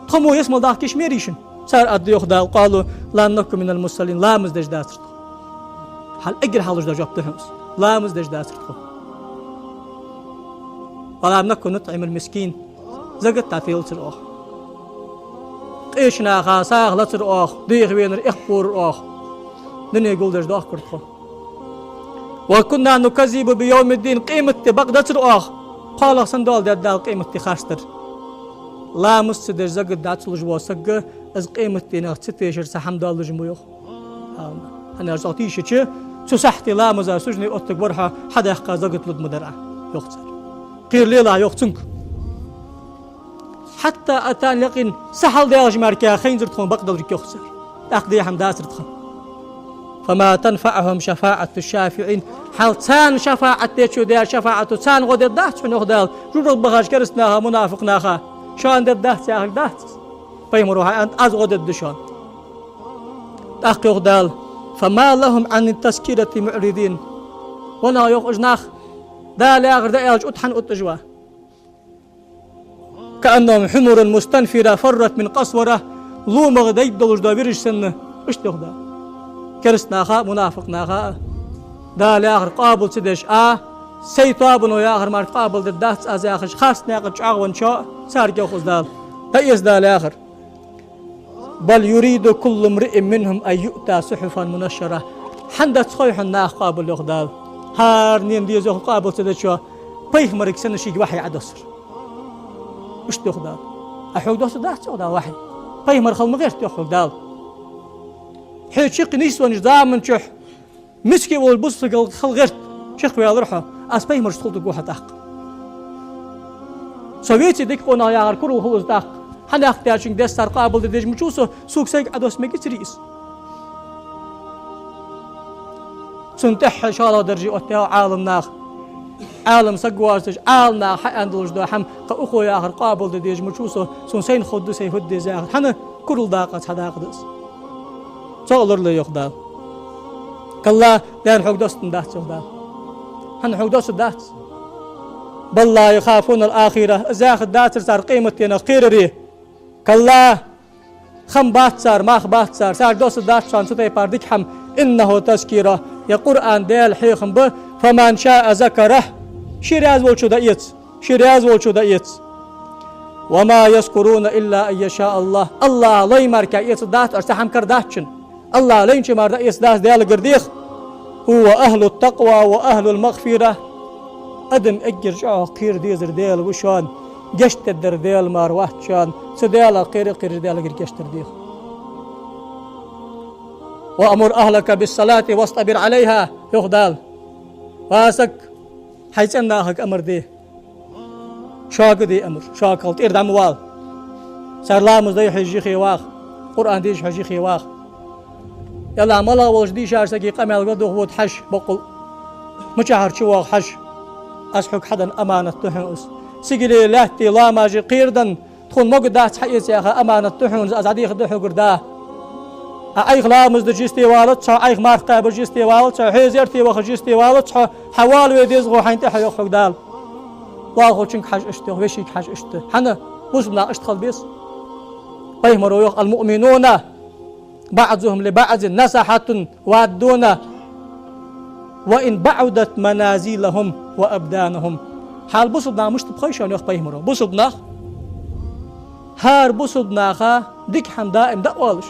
Тхо мо ялсмала дахка йиш ма ярий шун? Цар аргда, йоах Дала: «قالوا لم نك من المصلين». Ламаз деш дацар тхо. Хьал эггара хьалха дала жоп да хьона из. Ламаз деш дацар тхо. «ولم نك نطعم المسكين». Закат дӀателацар оаха. Къеча наха сагӀа лацар оаха, дехавенар эккхавора оаха. Дуне гулдеш доахкар тхо. «وكنا نكذب بيوم الدين», къематди бакъдацар оаха. КхоалагӀа сенна дола дергда Дала къематди харцдар. Ламаз ца деш, закат дӀа ца луш вола саг, из къематдийнах ца тешар цхьа хӀама долаш ма ва, йоах. ХӀана аьлча, цох тийшача, цу сахьте ламаза сужуде оттаргвар хьо, хьадаьккха закат лургма дар Ӏа, йоах цар. Кхера лелахь, йоах, цунга. «حتى أتانا اليقين», са хьалдаьлча мара хайнзар тхона бакъдолга, йоах цар. ТӀаккха де хӀама дацар тха. «فما تنفعهم شفاعة الشافعين». Хьал царна шафаӀат дечо дер шафаӀато царна гӀо дергдац хьона, йоах Дала, жожагӀате бахача кераста наха, мунафикъ наха. Шоана дергдац яхилга дац из. Пайхамаро хьааьннад: «Аз гӀо дергда шоана». ТӀаккха йоах Дала: «فما لهم عن التذكرة معرضين». Ва нах, йоах, уж нах, Дала яхар дӀааьлча, утта хӀана утташ ва? «كأنهم حمر مستنفرة فرت من قسورة». ЛомагӀа дайдолаш дола вираш санна, иштта йоах Дала. Кераста наха а, мунафикъ наха а Дала яхар къоабал ца деш а, сай тоабано яхар мара къоабал дергдац аз яхаш, харц наькъа чу чӀоагӀвенначо а, царга йоах из Дала. ДӀаэца Дала яхар: «بل يريد كل امرئ منهم أن يؤتى صحفا منشرة». ХӀана дац хой хьона наха къоабал, йоах Дала? ХӀаранена деза, йоах, къоабал ца дечо, пайхамарга санна шийга вахьи Ӏодоссар. Иштта йоах Дала. А хьога доссаргдац, йоах Дала, вахьи? Пайхамар хила ма гӀерт, йоах хьога Дала. Хьо чакх нийсвеннача заман чухь миска волча бусалба сагал хила гӀерт, чакхваьлар хьо, аз пайхамарашца хулдергва хьо тӀаккха. Со веций дика къонах яхар курал хул из тӀаккха. ХӀана аьлча, цунга дессар къоабал де дезаш мича ва со, сога сайга Ӏодосса мегацарий из? Цунна тӀехьа шоллагӀа дарже оттаяьй Ӏаламнаха. Ӏалам саг воацаш, Ӏаламнаха хьааьнна долаш дола хӀама, кхы укхо яхар къоабал де дезаш мича ва со, сона сайна ховргда, сай фу де деза яхар. ХӀана? Курал дакъа цхьа дакъа да из. Цох лорале, йоах Дала. «كلا», деррига хьога доссаргдац, йоах Дала. ХӀана хьога доссаргдац? «بل لا يخافون الآخرة». Из яхаргдацар цар къематдийнах кхераре. «كلا». Хам бац цар, мах бац цар, царга доссаргдац шоана цу тайпара дика хӀама. «إنه تذكرة». Ер Къуръан Даьла хьехам ба. «فمن شاء ذكره». Ше раьза волчо дӀаэца. Ше раьза волчо дӀаэца. «وما يذكرون إلا أن يشاء الله». АллахӀа лай мара эцаргдац, аш цхьа хӀама карадац шоана. АллахӀа лайначо мара дӀаэцаргдац, Даьлагара деха. «هو أهل التقوى وأهل المغفرة». Адам эггара чӀоагӀа кхера дезар Даьла ва шоана, гешт дергдар Даьла мара вац шоана. Цу Даьлах кхера а кхераш, Даьлагара гешт дар деха. «وأمر أهلك بالصلاة واصطبر عليها», йоах Дала. Ва саг, хьай цӀен нахага амар де. Шуга де амар, шугахьа тӀера дӀа ма вала. Цар ламаз дой хьежа юхе ваха, Къуръан дешаш хьежа юхе ваха. Ялла, малагӀа волча дийшача сага къамаьл гӀо духьа вода хьажа, боккъал. Мичахьара чувоагӀа хьажа. Аз хьога хьаденна аманат да хьона из. Сигалеи лаьттеи ламазеи кхераденна, тхона могаргдац хьаэца яха аманат да хьона из, аз дӀадехаргда хьогара да. Ӏа Ӏайха ламаз деш йисте валац хьо, Ӏайха марха кхаьбаш йисте валац хьо, хьо зерате вахаш йисте валац хьо, хьо вала ве дезагӀа хьайна тӀехьа, йоах хьога Дала. Валхочунга хьажа иштта, йоах, вешийга хьажа иштта. ХӀана? Бусалба нах иштта хила беза. Пайхамаро йоах: «المؤمنون بعضهم لبعض نصحة وادون، وإن بعدت منازلهم وأبدانهم». Хьал бусалба нах мишта ба хой шоана, йоах пайхамаро. Бусалба нах, хӀара бусалба наха дика хӀама даим дӀаоалаш,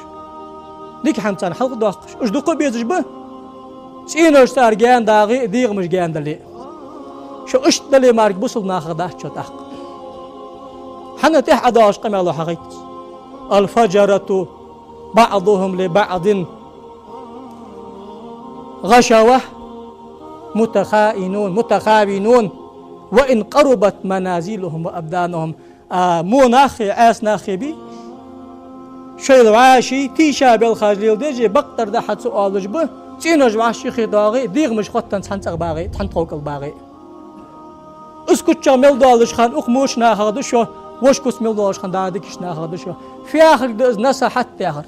дика хӀама царна хьалха доаккхаш, уж дукха а безаш ба, цӀенош цар гаьна дагӀе а, дегӀамаш гаьна дале а. Шо иштта дале мара бусалба нахах дац шо тӀаккха. ХӀана? ТӀехьа ӀодоагӀача къамаьло хьагойтац: «الفجرة بعضهم لبعض غشاوة متخائنون، متخاونون، وإن قربت منازلهم وأبدانهم». А, во нахи, Ӏеса нахи бий, шоайла вӀаший тийша белхаш леладеш, бакъдар да хьа ца оалаш ба, цӀенош вӀаший юхе доагӀе, дегӀамаш хоттаденна цхьан цӀагӀа багӀе, цхьан тховкӀал багӀе. Из куччах мел долаш хана укх моча нахах да шо, вож куц мел долаш хана дӀа дикача нахах да шо. Фу яхилга да из насахьат яхар?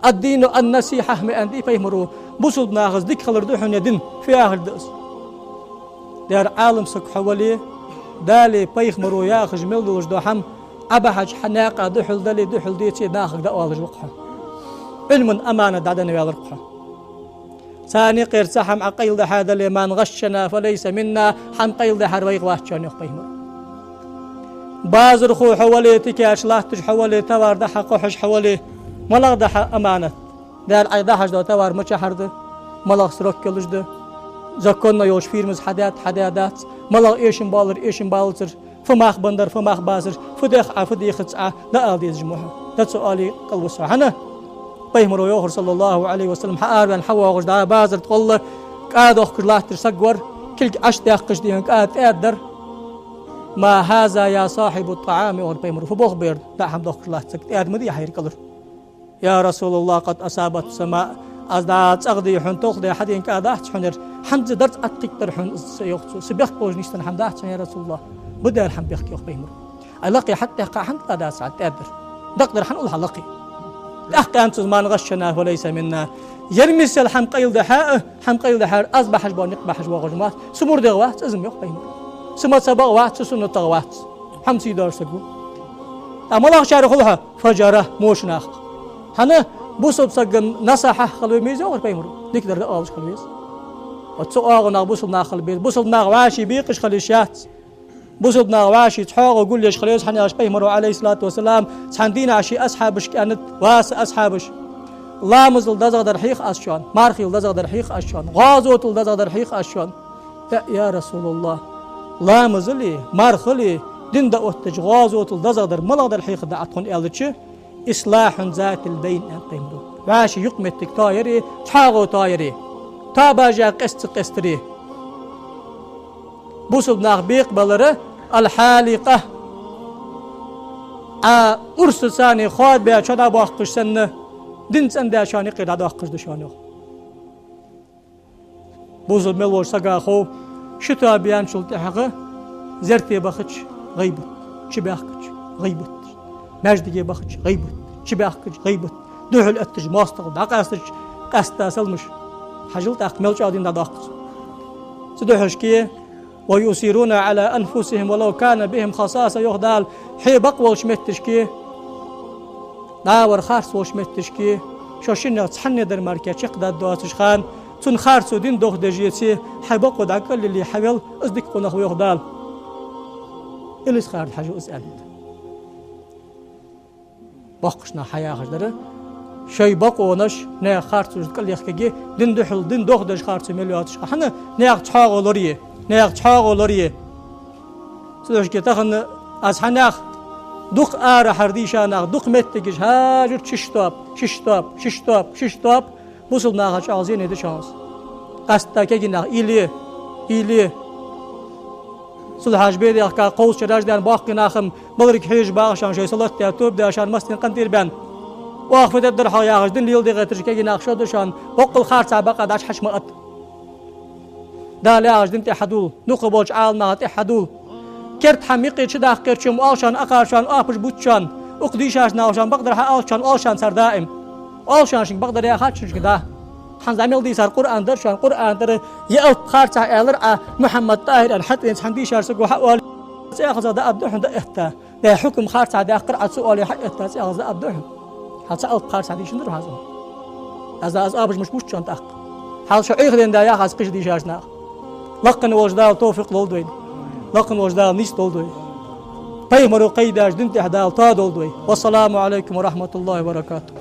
«الدين النصيحة», ма аьннадий пайхамаро, бусалба нахаца дика хилар да хьона ер дин, фу яхилга да из? Дера Ӏалам саг хьо вале, Далеи пайхамаро яхаш мел долаш дола хӀама Ӏа бахьача хьа наькъа духьал дале, духьал деце, нахага дӀаоалаш ва-кх хьо. Ӏилман аманат дӀаденна ваьлар-кх хьо. Царна юкъера цхьа хӀама Ӏа къайладахьа дале, «من غشنا فليس منا», хӀама къайладахьар вайх вац, аьнна йоах пайхамаро. Базархо хьо вале, тикаш латташ хьо вале, товар дӀа-хьа кхухьаш хьо вале, малагӀа да хьа аманат? Даьла, Ӏайха дӀахьош дола товар мичахьара да, малагӀа срок йолаш да, законно йолча фирмас хьадаьд, хьадаь дац, малагӀа эшам балар, эшам балацар, фу мах беннабар, фу мах бацар, фу дех Ӏа, фу дехац Ӏа, дӀаала дезаш ма хьо. ДӀа ца оале, кӀалвус хьо. ХӀана? Пайхамаро йоахар, صلى الله عليه وسلم, хьаараваьнна хьавоагӀаш дӀа базар тӀа гӀолла, кӀа дохкаш латташ саг вар, кулг Ӏочудаьккхача дийна кӀа тӀаьда дар. «ما هذا يا صاحب الطعام», йоахар пайхамаро, фу болх ба ер, дӀа хӀама дохкаш латта саг, тӀаьда ма дий хьайра кӀалара. «يا رسول الله، قد أصابته سماء». Аз дӀа цӀагӀа дий хьона, толхадаь хьадена кӀа дац хьона ер, хӀанз дарца Ӏоттийттар хьона из, йоах цо. Са бехк болаш нийсденна хӀама дац хьона, я Расулаллах. Ба Даьла хӀама бехк, йоах пайхамаро. Ай, лакхе хьатӀадехка хӀанз кӀа дац хьа тӀаьда дар. Дакъа дар хьона улла хьа лакхе. ТӀаккха аьннад цо: «من غشنا فليس منا». Ер миссел хӀама къайладахьа а, хӀама къайладахьар аз бахьаш бола никъ бахьаш воагӀаш ма вац. Са мурдагӀа вац из-м, йоах пайхамаро. Са мазхӀабагӀа вац, са суннатагӀа вац. ХӀама сий доацаш саг ва. ТӀаккха малагӀчарех хул хьо? «فجرة», мошанах. ХӀана? Бусалба сага насахьа хила веза, йоахар пайхамаро. Дикадар дӀаоалаш хила веза. Вот цу оагӀонах бусалба нах хила беза. Бусалба нах вӀаший бекъаш хила йиш яц. Бусалба нах вӀаший цхьоагӀо гулъеш хила еза, хӀана аьлча пайхамаро, عليه الصلاة والسلام, цхьан дийнахьа ший асхьабашка аьннад: «Ва са асхьабаш, ламазал дезагӀа дар хьех аз шоана, мархал дезагӀа дар хьех аз шоана, гӀазотал дезагӀа дар хьех аз шоана». «Я, я Расулаллах, ламазали, мархали, дин дӀаоттача гӀазотал дезагӀа дар малагӀа дар хьехаргда Ӏа тхона?» аьлча, «إصلاح ذات البين», аьннад пайхамаро. ВӀаший юкъ-моттиг тоаяри, чхьоагӀо тоаяри, тоабаш яь къаьста ца къаьстари. Бусалба нах бекъабалар, «الحالقة», Ӏа урсаца хоадабаь чо дӀабоаккхаш санна, дин цӀендаь шоана юкъера дӀадоаккхаш да шоана, йоах. Бусалба мел волча сага хов, ши тоаба яьнначул тӀехьагӀа зерате бахача гӀайбат, чубаьхкача гӀайбат, маьждиге бахача гӀайбат, чубаьхкача гӀайбат, духьал эттача моастагӀал дӀакъаьстача къаьстта салмаш. Хьажал тӀаккха мел чӀоагӀа дин дӀадоаккх цо. Цудухьа шке: «ويؤثرون على أنفسهم ولو كان بهم خصاصة», йоах Дала, хье бакъ волча метташка, дӀавар харц волча метташка, шо шиннех цхьанне дар мара чакхдаргдоацача хана, цунна харцо дин дохадеш еце, хьай бокъо дӀакӀалъиле хьавел, из дика къонах ва, йоах Дала. Илисхарда хьажал из аьннад. Боккхийча наха хьаяхаш дар: шоай бокъонаш наьха харцонашта кӀалъяхкаргья, дин духьал, дин дохадеш харцо мел йоацаш хана, наьха чӀоагӀо лорае, наьха чӀоагӀо лорае. Цудухьа тахан аз хьанах дукха арахьара дийша нах, дукха моттигаш хьажар, шишша тоаба, шишша тоаба, шишша тоаба, шишша тоаба, бусалба наха чӀоагӀа зене да шоана из. Къаьстта кегий нах уйла е, уйла е. Цул хьажа бе дехка кховзткъа шераш даьнна боккхий нах-м баларга хьежаш багӀа шоана, шоай салот даь, тоба даь, шоана массанена къинтӀера баьнна. Оаха фу дергдар хьогӀ яхаш, дин леладе гӀерташ кегий нах шо да шоана, боккъал харцахьа бакъахьа дӀачухьа ма атта. Дала яхача дина тӀа хьадувла, дукха болча Ӏаламнаха тӀа хьадувла. Керда хӀама юкъе чудаккхарчо-м оал шоана, акхар шоана, оапаш бувц шоана, укх дийшача наха шоана бакъдар хьаоал шоана, оал шоана цар даим. Оал шоана шуга бакъдар яхача шуга дӀа. ХӀанз дӀа мел дийцар Къуръан дар шоана, Къуръана тӀара ер алап харцахьа аьлар Ӏа, Мухьаммад-ТӀахӀир аьнна хьатӀавена цхьан дийшача саго хьаоале, цӀехаза дӀааб да хьона дӀаэтта. Е хьукам харцахьа даьккхар Ӏа ца оале хьаэтта, цӀехаза дӀааб да хьона. Хьал цхьа алап харцахьа дийшан дар хьа из. Аз да, аз оапаш мишта бувц шоана тӀаккха. Хьал шо Ӏехаденна да яхац кхыча дийшача наха. Лакхвенна волча Дала товфикъ лолда вайна. Лакхвенна волча Дала нийса долда вай. Пайхамаро кхайдача дина тӀа Дала тоадолда вай. والسلام عليكم ورحمة الله وبركاته.